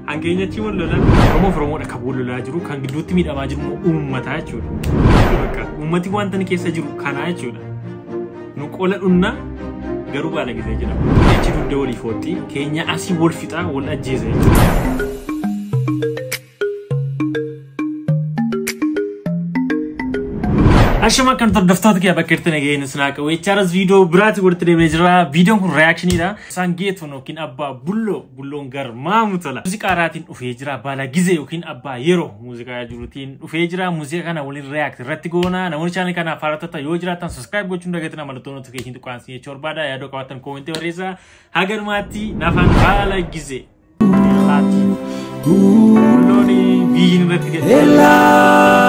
Hankeenya achi wal lolaa. Oromoo fi Oromoodha kan wal lolaa jiru, kan gidduutti miidhamaa jiru immoo uummataa jechuudha. Bakka uummati wanta inni keessa jiru kanaa jechuudha. Nu qola dhunnaa garuu baala gisee jedhama. Achi dugda walii fooxxi keenya asii wal fixaa wal ajjeesa jechuudha. Ashama kan hordoftoota kee bakka jirtan nageenya sinaa qabu. HRS viidiyoo biraatti walitti deemee jira. Viidiyoon kun reaakshiniidha. Isaan Geetuun yookiin Abbaa Bulloo Bulloon Garmaamu tola. Muuziqaa haaraatiin dhufee jira. Baala Gizee yookiin Abbaa Yeroo muuziqaa jiruutiin dhufee jira. Muuziqaa kana waliin react irratti goona. Namoonni chaanal kanaaf haaratota yoo jiraatan subscribe gochuun dagatina mallattoo notification tuqaan jechuu barbaada. Yaadoo qabaattan koomentii barreessaa. Haga dhumaatti nafaan Baala Gizee. Bulloon biyyiin irratti gadi.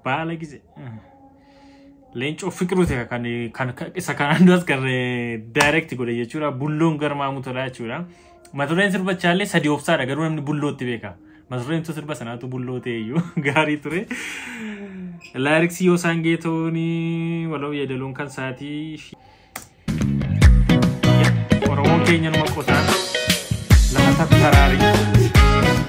Baala Gizee. Leencoo Fiqiruuti kan isa kanaan duras kan direct godhe jechuudha. Bulloon Garmaamu tola jechuudha. Mata dureen sirbachaallee sadii obsaadha garuu namni bullootti beeka. Mata dureen sirba sanaatu bulloo ta'e iyyuu gaarii ture. Laayiriksii yoo isaan geetooni waloo yeedaloon kan saatii. Oromoon keenya numa qotaan lafa tattaraarii.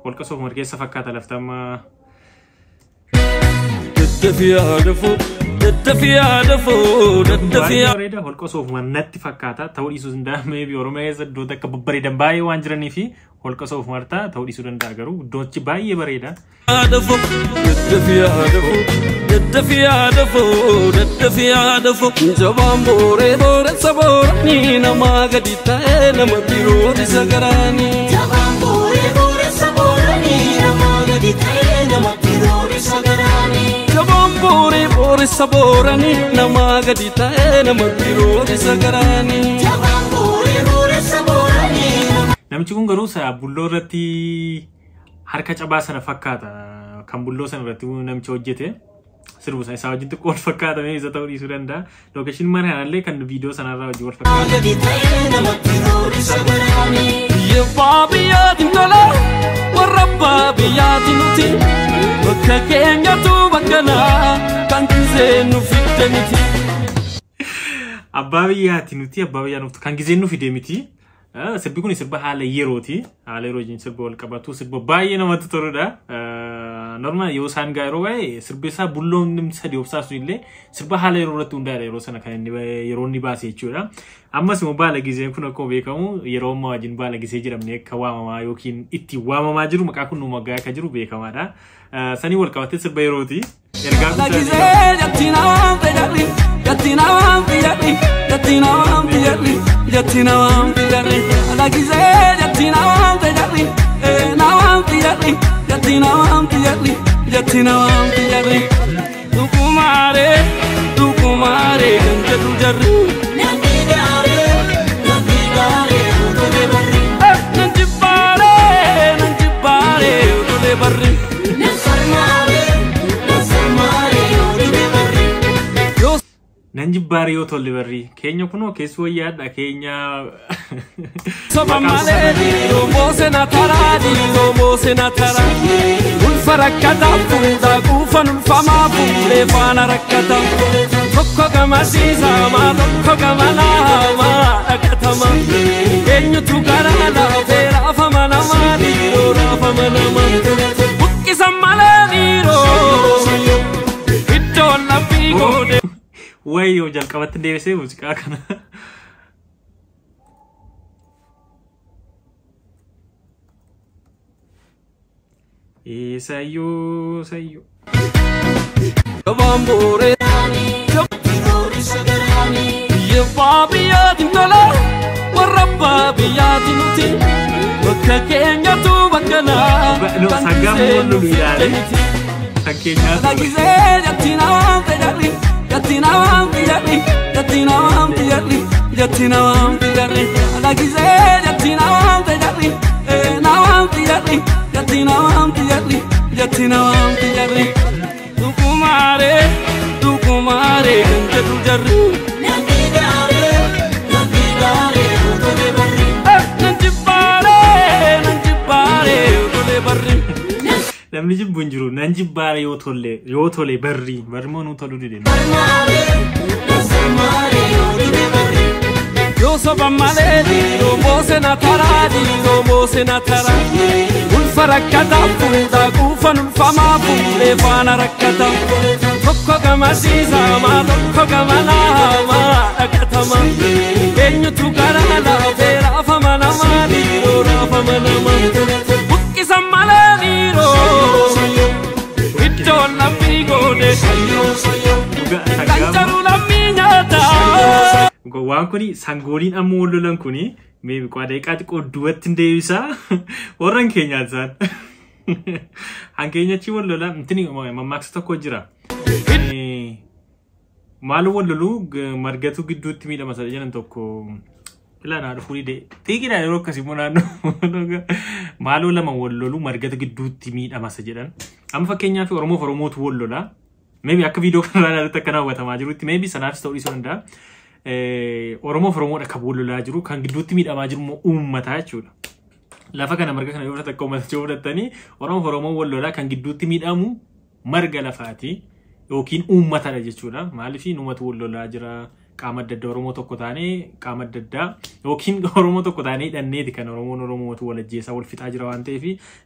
Holqa Soofumar keessa fakkaata lafti amma. Baay'ee bareeda holqa Soofumar natti fakkaata ta'uu dhiisuu danda'a. Maybe Oromiyaa keessa iddoota akka babbareedan baay'ee waan jiranii fi holqa Soofumar ta'uu dhiisuu danda'a garuu iddoonchi baay'ee bareeda. Jabaan booree booressa booranii namaa gadi ta'ee nama biroo isa garaanii. Jabaan booree booressa booranii namaa gadi ta'ee nama biroo isa garaanii. Jabaan booree booressa booranii namaa gadi ta'ee nama biroo isa garaanii. Jabaan booree booressa booranii. Namichi kun garuu bulloo irratti harka cabaa sana fakkaata. Kan bulloo sana irratti namicha hojjete. Sirbu sana isaa wajjin xiqqoo wal fakkaata mee isa ta'uu dhiisuu danda'a. Lookeeshin mana kanallee kan viidiyoo sanarraa wajjin wal fakkaata. Gadi ta'ee nama biroo isa garaanii. Biyya abbaa biyyaatiin tola warra abbaa biyyaatiin nuti bakka keenyatu bakka naa kan gisee nu fidde miti. Abbaa biyyaati nuti abbaa biyyaa nuti kan gisee nu fide miti. Sirbi kun sirba haala yerooti. Haala yeroo wajjin sirba wal qabatu sirba baay'ee namatti toludha. Normaal yoo isaan gaa yeroo baay'ee sirbi isaa bulloon sadii obsaa sun illee sirba haala yeroo irratti hundaa'edha yeroo sana kan inni yeroo inni baase jechuudha. Ammas immoo baala gizeen kun akkuma beekamu yeroo ammaa wajjin baala gizee jedhamne akka waamamaa yookiin itti waamamaa jiru maqaa kun nu moggaa akka jiru beekamaadha. Sanii wal qabatee sirba yerooti. Ergaa Baala guddaa Gizee jatti namaan fayyadhi jatti namaan fayyadhi jatti namaan fayyadhi jatti namaan fayyadhi. Baala Gizee jatti namaan fayyadhi namaan fayyadhi jatti namaan fayyadhi jatti namaan fayyadhi. Dhugumaaree dhugumaaree kan jedhu jarri. Namni gaaree namni gaaree utulee barri. Nan jibbaaree nan jibbaaree utulee barri. Nan sarmaaree nan sarmaaree utulee barri. Yoo Nan jibbaaree yoo tolle barri keenya kunoo keessi wayyaadha keenya. Soba malee loomoo sena taraa loomoo sena taraa. Ulfa rakkataa fuudhaa quufan ulfamaa fuudhee faana rakkataa. Tokko gama siisamaa tokko gama laamaa dhaqatama. Eenyutu garaa laafee raafama namaa dhiiroo raafama namaa. Buqqisan malee dhiiroo iddoon laphii goonee. Wayyoo jalqabatti deebisee muuziqaa kana. Sayyoo sayyoo. Jabaan booree Biroo isa garaanii. biyya abbaa biyyaatiin tola warra abbaa biyyaatiin nuti bakka keenyatu bakka naa No, kan sangaan gisee moon nu lolu fidde ilaale. miti. Kan keenyaatu. Baala Gizee jatti namaan fayyadhi jatti namaan fayyadhi jatti namaan fayyadhi jatti namaan fayyadhi. Baala Gizee jatti namaan fayyadhi namaan fayyadhi jatti namaan fayyadhi jatti namaan fayyadhi. Dhugumaaree dhugumaaree kan jedhu jarri. Namni gaaree namni gaaree. Namni jibbu hin jiru. Nan jibbaara yoo tolle yoo tole barri barri moo nuu toluu dide. Yoo soba malee dhiiroo moosena taraa dhiiroo moosena taraa. Ulfa rakkataa fuudhaa quufan ulfamaa fuudhee faana rakkataa. Tokko gama siisamaa tokko gama laamaa dhaqatama. Eenyutu karaa laafee raafama namaa dhiiroo raafama namaa. Buqqisa malee dhiiroo iddoon lammii goone Dhugaa kan sangaa jaru lammii nyaataa. Waan kuni sangooliin amma wal lolan kuni mee biqaa daqiiqaa xiqqoo duubatti hin deebisaa warran keenyaan isaan. Hankeenyachi wal lola intini mammaaksa tokko jira. Maal wal loluu margatu gidduutti miidhama isa jedhan tokko ilaa naa dhufuu dide xiiqiidhaan yeroo akkasii immoo naannoo maaloo lama wal loluu margatu gidduutti miidhama isa jedhan. Amma fakkeenyaaf Oromoof Oromootu wal lola. Maybe akka viidiyoo kanarraa ilaalutti akkana hawwatamaa jirutti maybe sanaafis ta'uu dhiisuu danda'a. Oromoof Oromoodha kan wal lolaa jiru kan gidduutti miidhamaa jiru immoo uummataa jechuudha. Lafa kana marga kana yoo fudhatan akka uummata yoo fudhatanii Oromoof Oromoon wal lolaa kan gidduutti miidhamu marga lafaati yookiin uummatadha jechuudha. Maaliif uummatu wal lolaa jira qaama adda addaa Oromoo tokko taanee qaama adda addaa yookiin Oromoo tokko taanee hidhanneeti kan Oromoon Oromootu wal ajjeesaa wal fixaa jira waan ta'eef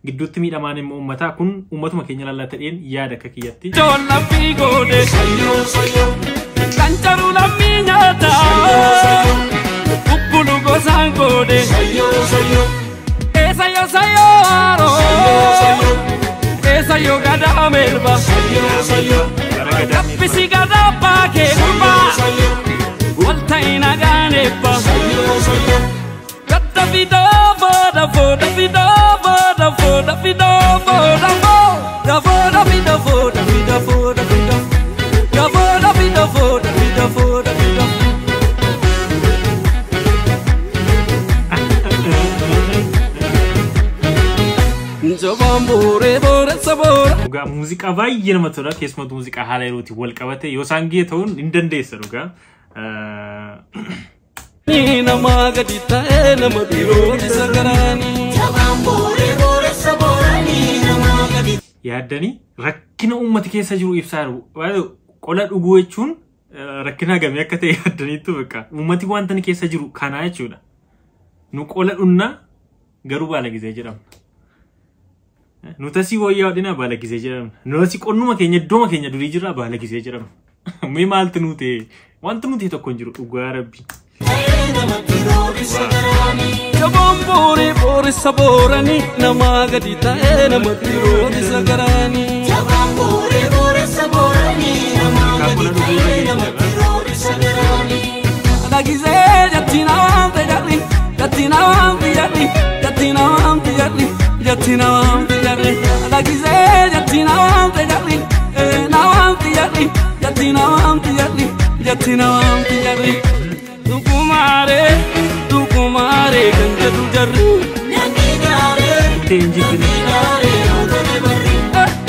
gidduutti miidhamaan immoo uummataa kun uummatuma keenya laallaa ta'een yaada akka kiyyatti. Iddoon lammii goone kan jaru lammii nyaataa. Bubbulu gosaan goone eessa yoo sayyoo haaroo eessa yoo gadaa melba Gara gadaa gabbisi gadaa baakee gurbaa wal ta'in nagaan eebba. Gadda fidoo dafoo dafidoo dafoo dafidoo dafoo dafoo dafidoo dafidoo dafidoo dafoo dafidoo dafidoo dafidoo. Jabaan booree booressa boora. Dhugaa muuziqaa baay'ee namatti tola. Keessumattuu muuziqaa haala yerootiin wal qabate yoo isaan ga'e ta'uun hin dandeessa dhugaa. Ni namaa gadi ta'ee nama biroo isa garaanii. Jabaan booree booressa booranii namaa gadi Yaaddanii rakkina uummata keessa jiru ibsaa jiru. Qola dhuguu jechuun rakkina hagamii akka ta'e yaaddaniitu bakka uummati wanta inni keessa jiru kanaa jechuudha. Nu qola dhunnaa garuu baala gisee jedhamna. Nu tasii wayyaa hodhinaa baala gisee jedhamna. Nu tasii qonnuma keenya iddooma keenya durii jirraa baala gisee jedhamna. Mee maaltu nuu ta'e? Wanti nuu ta'e tokko hin jiru dhugaa rabbi. ta'ee namatti roorisa garaanii. Jabaan booree booressa booranii namaa gadi ta'ee nama biroo isa garaanii. Jabaan booree booressa booranii namaa gadi ta'ee namatti roorisa garaanii. Dhagisee jatti namaan fayyadhi jatti namaan fayyadhi jatti namaan fayyadhi jatti namaan fayyadhi. Dhagisee jatti namaan fayyadhi namaan fayyadhi jatti namaan fayyadhi jatti namaan fayyadhi. Dhugumaaree dhugumaaree kan jedhu jarri. Namni gaaree Ta'e hin jibbine. gaaree utole barri.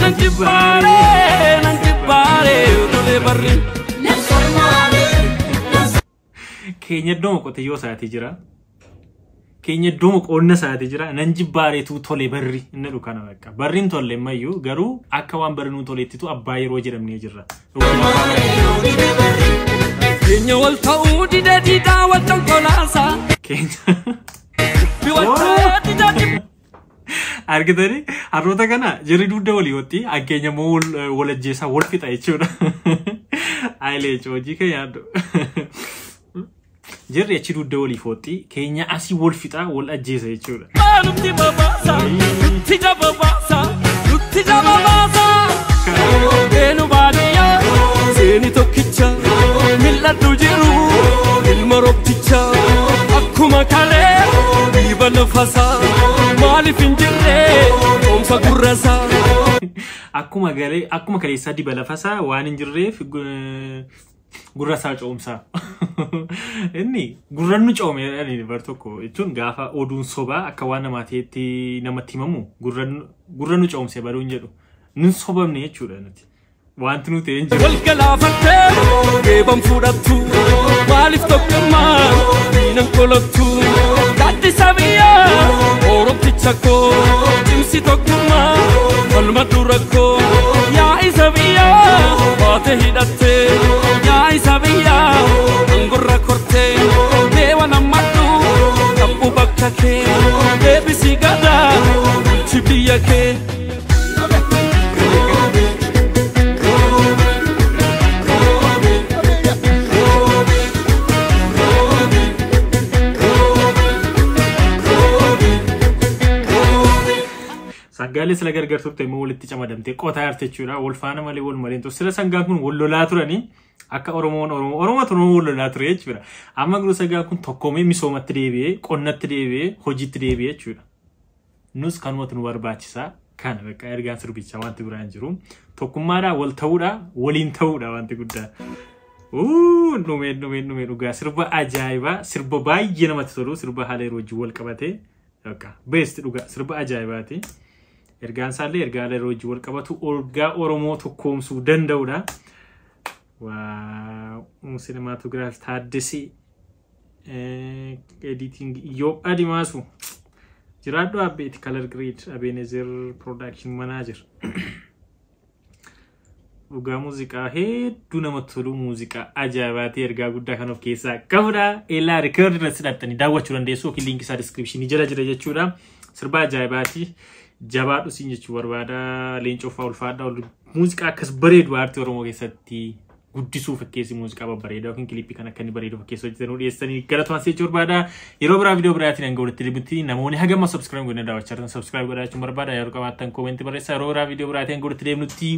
Nan jibbaaree nan jibbaaree utulee barri. Nam sarmaalee nam Keenya iddooma qotiyyoo isaatii jira. Keenya iddooma qonna isaatii jira. Nan jibbaareetu tole barri inni dhukkana kana bakka. Barri hin tolle ammayyuu garuu akka waan barri nuu toleettitu abbaa yeroo jedhamnee jirra. odide barri. Keenya wal ta'uu dide diidaa wal konkolaasaa. Keenya Dubbi wal ta'ee dida dibba. argitanii harroota kana jirri dugda walii watti akkeenya immoo wal ajjeesaa wal fixa jechuudha. Ayilee hojii keenya yaaddu. Jirri achi dugda walii fooxxi keenya asii wal fixa wal ajjeesa jechuudha. Nutti babaasa, nutti jababaasa, nutti jababaasa. Deenu baadiyyaa, seeni tokkicha, mil'adhu jiru, ilma roobticha. Akkuma kalee, dhiiba lafasaa, maaliif hin jirre, oomsa gurrasaa. Akkuma galee akkuma kaleessaa diba lafasaa waan hin jirreef gurra isaa coomsaa. Inni gurra nu coome jedhanii bar tokko jechuun gaafa oduun sobaa akka waan namaa ta'etti namatti himamu gurra nu coomse baruun jedhu. Nun sobamne jechuudha nuti. Wanti nu ta'e hin jiru. Wal galaafattee geeban fudhattu maaliif tokkummaa diinan qolattu gaaddisa biyyaa oromticha koo cimsi tokkummaa falma dura. biyya kee. Sangaalee sila gargar turte immoo walitti camadamtee qotaa jirti jechuudha. Wal faana malee wal malee hin Sila sangaan kun wal lolaa turanii akka Oromoon Oromoo Oromoo Oromoo wal lolaa ture jechuudha. Amma garuu sangaan kun tokkoomee misoomatti deebi'ee qonnatti deebi'ee hojiitti deebi'ee jechuudha. Nus kanumatu nu barbaachisaa. Kana bakka ergaan sirbichaa wanti biraan hin jiru. Tokkummaadhaa wal ta'uudha waliin ta'uudha wanti guddaa. Dhumee dhumee dhumee dhugaa sirba ajaa'ibaa sirba baay'ee namatti tolu sirba haala yeroo wajjin wal qabatee bakka best dhugaa sirba ajaa'ibaati. Ergaan isaallee ergaa haala yeroo wajjin wal qabatu ergaa Oromoo tokkoomsuu danda'udha. Waaw sinematogiraafii Taaddasee editing Iyyoob Adimaasu jiraadhu Abbeeti Color Grade Abenezer Production Manager. Dhugaa muuziqaa hedduu namatti tolu muuziqaa ajaa'ibaati ergaa guddaa kan of keessaa qabudha. Eelaa Record irratti hidhattanii daawwachuu dandeessu yookiin liinkii isaa description jala jira jechuudha. Sirba ajaa'ibaati. Jabaadhu siin jechuu barbaada. Leencoo fa'aa ulfaadha. Muuziqaa akkas bareedu aartii Oromoo keessatti guddisuu fakkeessi muuziqaa babbareedaa yookiin kilippii kan akka inni bareedu fakkeessu hojjetanuu dhiyeessanii galatoon jechuu barbaada. Yeroo biraa viidiyoo biraatiin hanga walitti deebinutti namoonni hagama subscribe godhanii daawwachaa jirtan subscribe godhaa jechuun barbaada. Yeroo qabaattan koomentii barreessaa. Yeroo biraa viidiyoo biraatiin hanga walitti deebinutti.